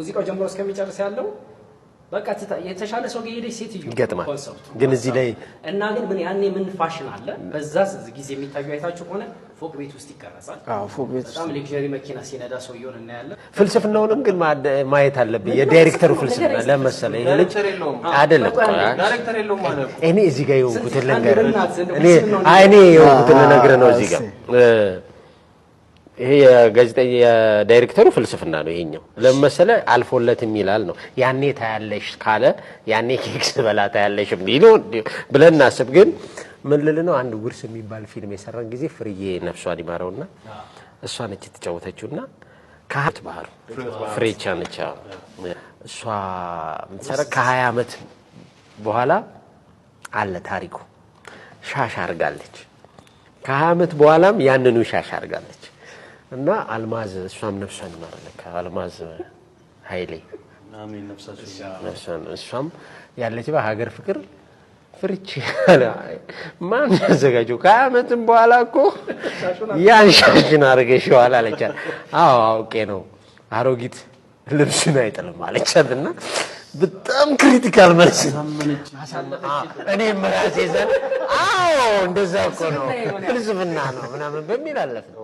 ሙዚቃው ጀምሮ እስከሚጨርስ ያለው በቃ የተሻለ ሰው ጋር የሄደች ሴትዮ ይገጥማል። Concept ኡ ግን እዚህ ላይ እና ግን ምን ያኔ ምን ፋሽን አለ በዛ ጊዜ የሚታዩ አይታችሁ ከሆነ ፎቅ ቤት ውስጥ ይቀረጻል። አዎ፣ ፎቅ ቤት ውስጥ። በጣም luxury መኪና ሲነዳ ሰውየውን እናያለን። ፍልስፍናውንም ግን ማየት አለብኝ። የዳይሬክተሩ ፍልስፍና ለመሰለ ይሄ ልጅ ዳይሬክተር የለውም። አይደለም። ዳይሬክተር የለውም ማለት ነው። እኔ እዚህ ጋር የሆንኩትን ልንገርህ። ስንት እኔ አይ እኔ የሆንኩትን ልነግርህ ነው እዚህ ጋር። ይሄ የጋዜጠኛ የዳይሬክተሩ ፍልስፍና ነው። ይሄኛው ለምን መሰለህ? አልፎለት የሚላል ነው። ያኔ ታያለሽ ካለ ያኔ ኬክ ስበላ ታያለሽ የሚለው ብለን እናስብ። ግን ምን ልል ነው፣ አንድ ውርስ የሚባል ፊልም የሰራን ጊዜ ፍርዬ ነፍሷን ይማረውና እሷ ነች የተጫወተችውና ከሀት ባህሩ ፍሬቻ ነች። አዎ። እሷ የምትሰራ ከ20 ዓመት በኋላ አለ ታሪኩ። ሻሽ አርጋለች። ከ20 ዓመት በኋላም ያንኑ ሻሽ አርጋለች። እና አልማዝ እሷም ነፍሷን ይማር ለካ አልማዝ ኃይሌ። አሜን፣ ነፍሳቸው ነፍሷን እሷም ያለች በሀገር ፍቅር ፍርች ማን ያዘጋጀው ከ20 ዓመትም በኋላ እኮ ያን ሻሽን አድርገሽዋል አለቻት። አዎ አውቄ ነው፣ አሮጊት ልብሱን አይጥልም አለቻት። እና በጣም critical መልስ እኔም ራሴ ዘንድ አዎ እንደዛ እኮ ነው፣ ፍልስፍና ነው ምናምን በሚል አለፍን።